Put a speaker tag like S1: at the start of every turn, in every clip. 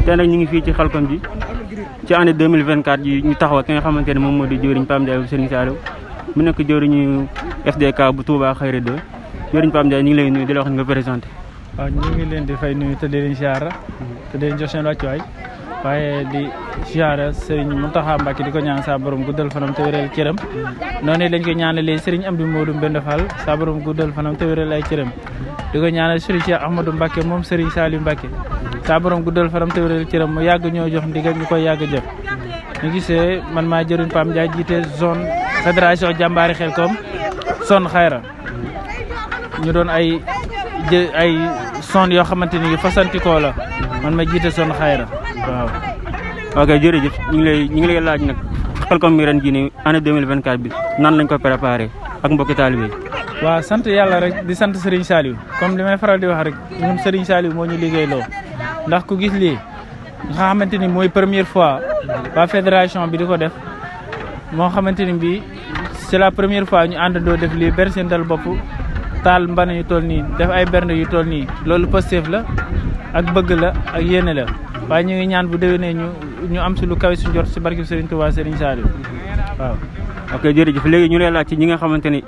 S1: tey nag ñu ngi fii ci Xelcom ji ci année 2024 yi ñu taxaw ki nga xamante ne moom moo di jëwriñ Pape Ndiaye bu Serigne Saliou mu nekk jëwriñu FDK bu Touba Xayra 2 jëwriñ Pape Ndiaye ñu ngi lay nuyu di la wax nga présenté.
S2: waaw ñu ngi leen di fay nuyu te di leen siyaara te di leen jox seen wàccuwaay waaye di siyaara Serigne Mountakha Mbacké di ko ñaan saa borom guddal fanam te wéral cëram noonu lañ ko ñaanalee Serigne Amdi Modou Mbend Fall saa borom guddal fanam te wéral ay cëram di ko ñaanal Serigne Cheikh Ahmadou Mbacké moom Serigne Saliou Mbacké saa borom guddal fanam te wéral cëram mu yàgg ñoo jox ndigal ñu koy yàgg jëf ñu gisee man maa jëriñ Pape Ndiaye jiite zone fédération jàmbaari Xelcom zone Xayra ñu doon ay zone yoo xamante ni fasantikoo la man ma jiite zone Xayra waaw.
S1: ok jërëjëf ñu ngi lay laaj nag Xelcom mi ren jii nii année 2024 bi nan lañ ko préparé ak mbokki taalibe yi.
S2: waaw sant yàlla rek di sant Serigne Saliou comme li may faral di wax rek ñun Serigne Saliou moo ñu liggéey loo ndax ku gis lii nga xamante ni mooy première fois waa fédération bi di ko def moo xamante ni bii c'est la première fois ñu àndandoo def lii ber seen dal bopp taal mbana yu toll nii def ay bernde yu toll nii loolu positif la ak bëgg la ak yéene la waaye ñu ngi ñaan bu déwénee ñu am si lu kawe si njort si barke Serigne Touba Serigne Saliou waaw.
S1: ok jërëjëf léegi ñu lay laaj ci ñi nga xamante ni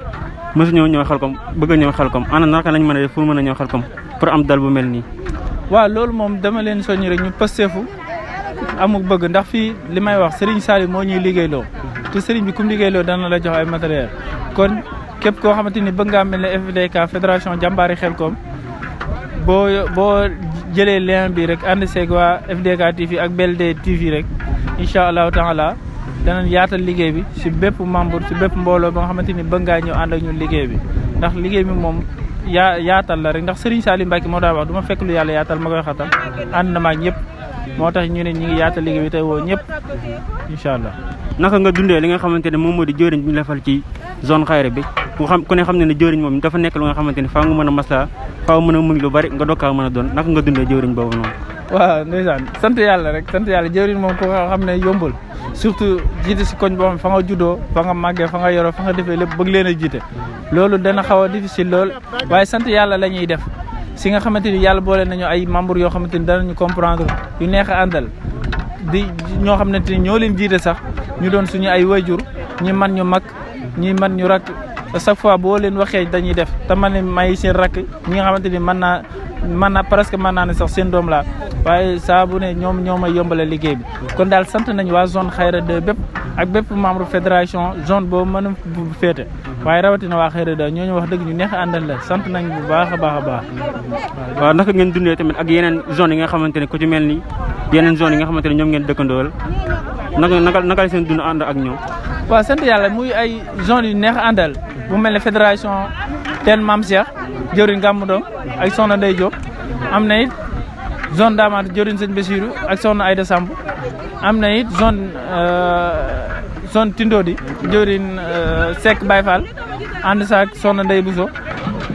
S1: mësu ñëw Xelcom bëgg a ñëw Xelcom ana naka lañ mën a def pour mën a ñëw Xelcom pour am dal bu mel nii.
S2: waaw loolu moom dama leen soññ rek ñu pësteefu amuk bëgg ndax fii li may wax Serigne Saliou moo ñuy liggéeyloo te Serigne bi kum liggéeyloo dana la jox ay matériel kon képp koo xamante ni bëgg ngaa mel ne FDK fédération jàmbaari Xelcom boo jëlee lien bi rek ànd seeg waa FDK TV ak BLD TV rek incha allahu taala danañ yaatal liggéey bi si bépp membre si bépp mbooloo ba nga xamante ni bëgg ngaa ñëw ànd ak ñun liggéey bi ndax liggéey bi moom yaatal la rek ndax Serigne Saliou Mbacké moo daa wax du ma fekk lu yàlla yaatal ma koy xatal ànd na ma ak ñëpp moo tax ñu ne ñu ngi yaatal liggéey bi tey woo ñëpp incha allah.
S1: naka nga dundee li nga xamante ne moom moo di jëriñ bi ñu la fal ci zone Xayra bi ku ne xam ne jëriñ moom dafa nekk lu nga xamante ni faa nga mën a maslaa faa mën a muñ lu bari nga dokkaa mën a doon naka nga dundee jëriñ boobu noonu.
S2: waaw ndeysaan sant yàlla rek sant yàlla jëriñ moom ko xam ne yombul surtout jiite si koñ boo xam fa nga juddoo fa nga màggee fa nga yoroo fa nga defee lépp bëgg leen a jiite loolu dana xaw a difficile lool waaye sant yàlla la ñuy def si nga xamante ni yàlla boole nañu ay membres yoo xamante ni danañu comprendre yu neex a àndal di ñoo xamante ni ñoo leen jiite sax ñu doon suñu ay wayjur ñi man ñu mag ñi man ñu rakk chaque fois boo leen waxee dañuy def te man ne may seen rakk ñi nga xamante ni mën naa presque mën naa ne sax seen doom laa waaye saa bu ne ñoo may yombale liggéey bi kon daal sant nañu waa zone Xayra 2 bépp ak bépp membre fédération zone boobu mën a féete waaye rawatina waa Xayra 2 ñooñu wax dëgg ñu neex a àndal la sant nañ bu baax a baax a baax.
S1: waaw naka ngeen dundee tamit ak yeneen zone yi nga xamante ne ku ci mel ni yeneen zone yi nga xamante ne ñoom ngeen dëkkandool naka la seen dund ànd ak ñoom.
S2: waaw sant yàlla muy ay zone yu neex a àndal bu mel ne fédération teen Mame Cheikh jëwriñ Gàmmu Doom ak Soxna Ndey Diop am na it zone Daamaat jëwriñ Sëñ Bassirou ak Soxna Aïda Samb am na it zone Tindodi jëwriñ Seck Baye Fall ànd sa ak Soxna Ndey Bousso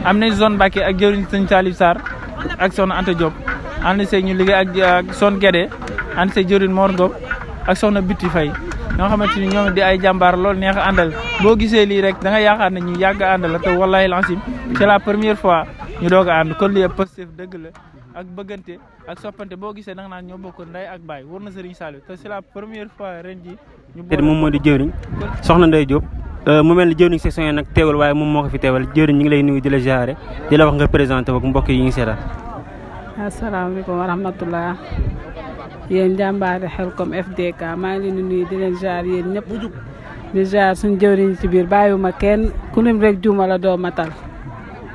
S2: am na zone Mbacké ak jëwriñ Sëñ Salif Sarr ak Soxna Anta Diop ànd see ñu liggéey ak zone Guédé ànd see jëwriñ Mor Ngom ak Soxna Biti Faye ñoo xamante ni ñoom di ay jàmbaar lool neex a àndal boo gisee lii rek da nga yaakaar ne ñu yàgg a àndal la te wallahi lancim c'est la première fois ñu doog a ànd kon lii positif dëgg la ak bëggante ak soppante boo gisee da nga naan ñoo bokk nday ak baay war na Serigne Saliou te c'est la première fois ren ji ñu
S1: moom moo di jëwriñ Soxna Ndey Diop mu mel ni jëwriñ section yi nag teewal waaye moom moo ko fi teewal jëwriñ ñu ngi lay nuyu di la jaare di la wax nga présenté ak mbokk yi ngi seetaan.
S3: asalaamaaleykum wa rahmatullah yéen jàmbaari Xelcom FDK maa ngi leen di nuyu di leen jaar yéen ñëpp di jaar suñu jëwriñ ci biir bàyyiwuma kenn ku lim rek juuma la doo matal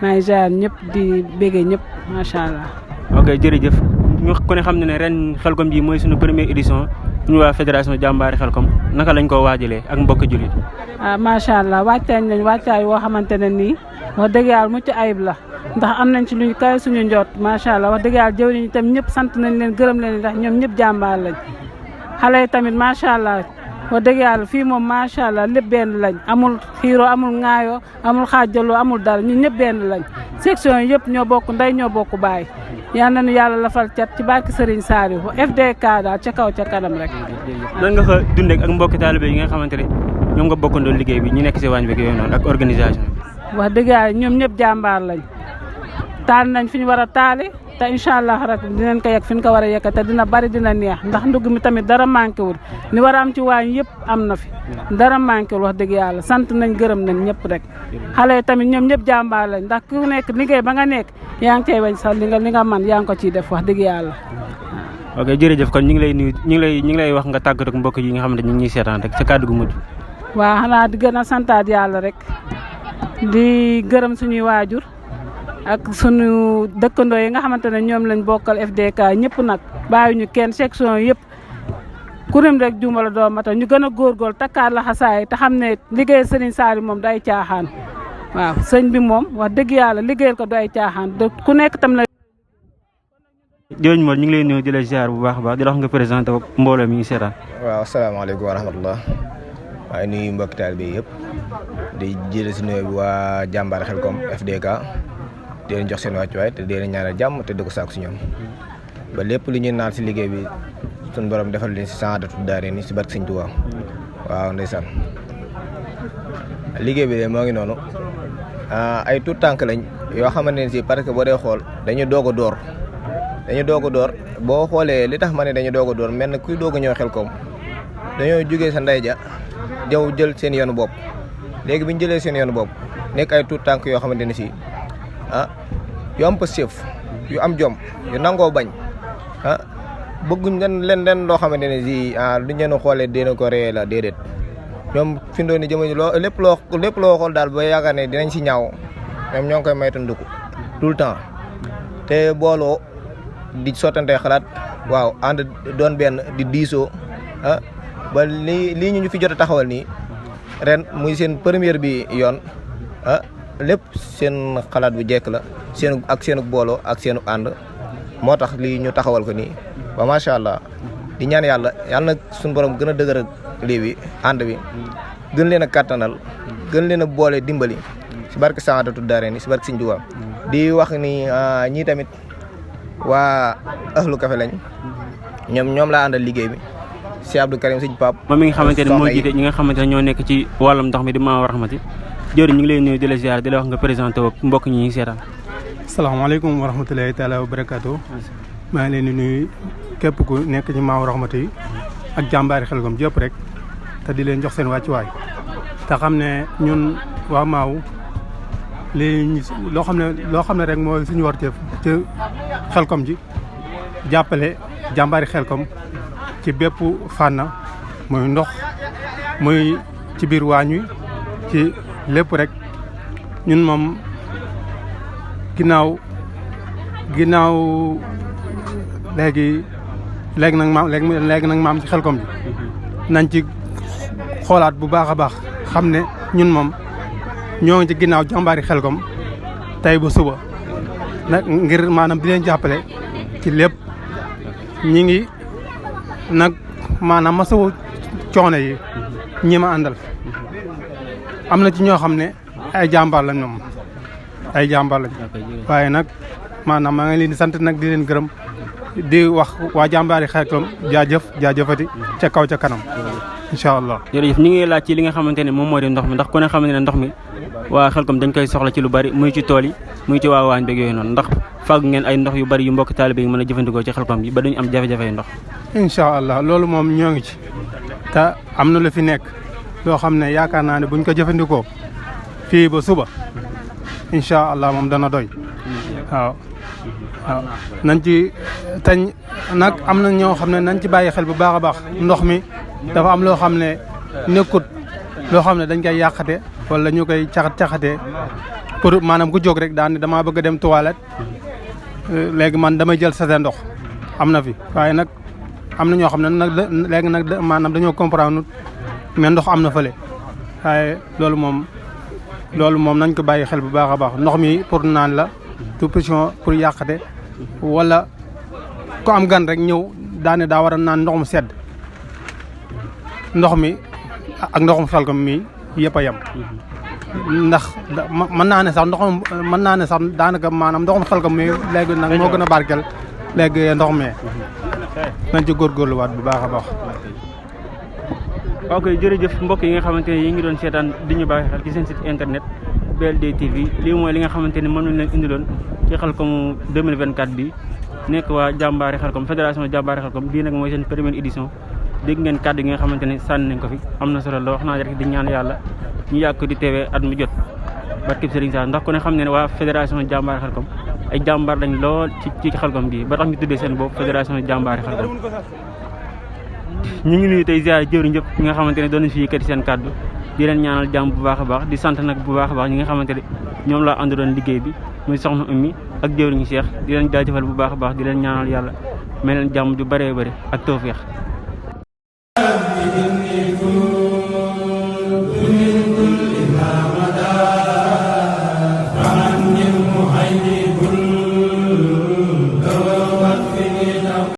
S3: maa ngi jaar ñëpp di bége ñëpp macha allah.
S1: ok jërëjëf ñu ku ne xam ne ren Xelcom ji mooy suñu première édition ñu waa fédération jàmbaari Xelcom naka lañ ko waajalee ak mbokk jullit.
S3: macha allah wàccaay woo xamante ne nii wax dëgg yàlla mucc ayib la. ndax am nañ ci luñ kaay suñu njoot macha allah wax dëgg yàlla jëwriñ itam ñëpp sant nañ leen gërëm leen ndax ñoom ñëpp jàmbaar lañ xale yi tamit macha allah wax dëgg yàlla fii moom macha allah lépp benn lañ amul xiiroo amul ŋaayoo amul xaajaloo amul dara ñun ñëpp benn lañ section yi yëpp ñoo bokk ndey ñoo bokk baay yal nañu yàlla lafal cat ci barke Serigne Saliou FDK daal ca kaw ca kanam rek.
S1: nan nga ko dundee ak mbokki taalibe yi nga xamante ne ñoom nga bokkandoo liggéey bi ñu nekk si waañ bi yooyu noonu ak organisation bi.
S3: wax dëgg yàlla ñoom ñëpp jàmbaar lañ taal nañ fi ñu war a taale te incha allah rek dinañ ko yegg fi ñu ko war a yegg te dina bari dina neex ndax ndugg mi tamit dara manqué wul li war a am ci waañ yëpp am na fi dara manqué wul wax dëgg yàlla sant nañ gërëm nañ ñëpp rek xale yi tamit ñoom ñëpp jàmbaar lañ ndax ku nekk liggéey ba nga nekk yaa ngi cay wañ sax li nga man yaa ngi ko ciy def wax dëgg yàlla.
S1: ok jërëjëf kon ñu ngi lay nuyu ñu ngi lay wax nga tàggatoo ak mbokk yi nga xam ne ñu ngi ñuy seetaan rek sa kàddu gu mujj.
S3: waaw xanaa di gën a santaat yàlla rek di gërëm suñuy waajur ak suñu dëkkandoo yi nga xamante ne ñoom lañ bokkal FDK ñëpp nag bàyyiwuñu kenn section yëpp kurim rek juumala doo mata ñu gën a góorgóorlu takkaat la xasaay te xam ne liggéey Serigne Saliou moom day caaxaan waaw sëñ bi moom wax dëgg yàlla liggéeyal ko day caaxaan ku nekk tam la.
S1: jërëjëf Mor ñu ngi lay nuyu di la ziar bu baax a baax di la wax nga présenté ak mbooloo mi ngi seetaan.
S4: waaw asalaamaaleykum wa rahmatullah waaye nuyu mbokki taalibe bi yëpp di jëlee si nuyoo bi waa jàmbaar Xelcom FDK di leen jox seen wàccuwaay te di leen ñaanal jàmm te di ko sàkku si ñoom ba lépp lu ñuy naan si liggéey bi suñu borom defal leen si saadatu daare ni si barke Sëñ Tuubaa waaw ndeysaan liggéey bi de moo ngi noonu ay tuut tànk lañ yoo xamante ne si parce que boo dee xool dañu doog a door boo xoolee li tax ma ne dañu doog a door mel na kuy doog a ñëw Xelcom dañoo jógee sa ndey ja jaw jël seen yoonu bopp léegi bi ñu jëlee seen yoonu bopp nekk ay tuut tànk yoo xamante ne si yu am pëstéef yu am jom yu nangoo bañ bëgguñ leen loo xamante ne si duñ leen xoolee dina ko ree la déedéet ñoom fi ndoon ni jëma lépp loo xool daal ba yaakaar ne dinañ si ñaaw ñoom ñoo ngi koy maytandiku tout le temps te booloo di sottante xalaat waaw ànd doon benn di diisoo ba lii ñu fi jot a taxawal nii ren muy seen première bi yoon lépp seen xalaat bu jekk la seenu booloo ak seenu ànd moo tax lii ñu taxawal ko nii ba macha allah di ñaan yàlla na suñu borom gën a dëgëral lii bi ànd bi gën leen a kàttanal gën leen a boole dimbali si barke Saadatu Daarayni si barke Sëñ Tuubaa di wax ni ñii tamit waa ahlu café lañ ñoom laa àndal liggéey bi si Abdou Karim Sëñ Pape
S1: moom mi nga xamante ne moo jiite ñi nga xamante ne ñoo nekk ci wàllum ndox mi di Maam Rahmati jëriñ ñu ngi lay nuyu di la ziar di la wax nga présenté woo mbokk ñi ñuy seetaan.
S5: asalaamaaleykum wa rahmatulahi taala wa barakaatu maa ngi leen di nuyu képp ku nekk ci Maam Rahmati ak jàmbaari Xelcom yëpp rek te di leen jox seen wàccuwaay te xam ne ñun waa Maaw lii loo xam ne rek mooy suñu warteef ci Xelcom ji jàppale jàmbaari Xelcom ci bépp fànn muy ndox muy ci biir waañ wi ci lépp rek ñun moom ginnaaw léegi nag maam ci Xelcom ji nañ ci xoolaat bu baax a baax xam ne ñun moom ñoo ngi ci ginnaaw jàmbaari Xelcom tey ba suba nag ngir maanaam di leen jàppale ci lépp ñi ngi nag maanaam masawu coono yi ñi ma àndal am na ci ñoo xam ne ay jàmbaar lañ moom waaye nag maanaam maa ngi leen di sant nag di leen gërëm di wax waa jàmbaari Xelcom jaajëfati ca kaw ca kanam incha allah.
S1: jërëjëf ñu ngi laaj ci li nga xamante ne moom moo di ndox mi ndax ku ne xam ne ndox mi waa Xelcom dañ koy soxla ci lu bari muy ci tool yi muy ci waa waañ beeg yooyu noonu ndax fàgg ngeen ay ndox yu bari yu mbokk taalibe yi mën a jëfandikoo ci Xelcom bi ba duñu am jafe-jafe yu ndox.
S5: incha allah loolu moom ñoo ngi ci te am na lu fi nekk loo xam ne yaakaar naa ne buñ ko jëfandikoo fii ba suba incha allah moom dana doy waaw nañ ci tañ nag am na ñoo xam ne nañ ci bàyyi xel bu baax a baax ndox mi dafa am loo xam ne nekkut loo xam ne dañ koy yàqate wala ñu koy caxatee pour maanaam ku jóg rek daan ne damaa bëgg a dem toilette léegi man damay jël sa ndox am na fi waaye nag am na ñoo xam ne nag léegi nag maanaam dañoo comprendre mais ndox am na fële waaye loolu moom nañ ko bàyyi xel bu baax a baax ndox mi pour naan la du pression pour yàqate wala ku am gan rek ñëw daane daa war a naan ndox mu sedd ndox mi ak ndoxum Xelcom mi yëpp a yem ndax mën naa ne sax daanaka maanaam ndoxum Xelcom mi léegi nag moo gën a barkeel léegi ndox mi nañ ci góorgóorluwaat bu baax a baax.
S1: ok jërëjëf mbokk yi nga xamante ne yi ngi doon seetaan di ñu bàyyi xel ci seen site internet BLD TV lii mooy li nga xamante ne mën nañ leen indiloon ci Xelcom 2024 bi nekk waa jàmbaari Xelcom fédération jàmbaari Xelcom bii nag mooy seen première édition dégg ngeen kàddu yi nga xamante ne sànni nañ ko fi am na solo la wax naa rek di ñaan yàlla ñu yàgg ko di teewee at mu jot barkeb Serigne Sall ndax ku ne xam ne waa fédération jàmbaari Xelcom ay jàmbaar lañ lool ci Xelcom bii ba tax ñu tuddee seen bopp fédération jàmbaari Xelcom ñu ngi nuyu tey ziar jëwriñ ñëpp ñi nga xamante ne doon nañ fi yëkkati seen kàddu di leen ñaanal jàmm bu baax a baax di sant nag bu baax a baax ñi nga xamante ne ñoom laa àndoon liggéey bi muy soxna Oumy ak jëwriñu Cheikh di leen jaajëfal bu baax a baax di leen ñaanal yàlla may leen jàmm ju bëree bëri ak tawfeex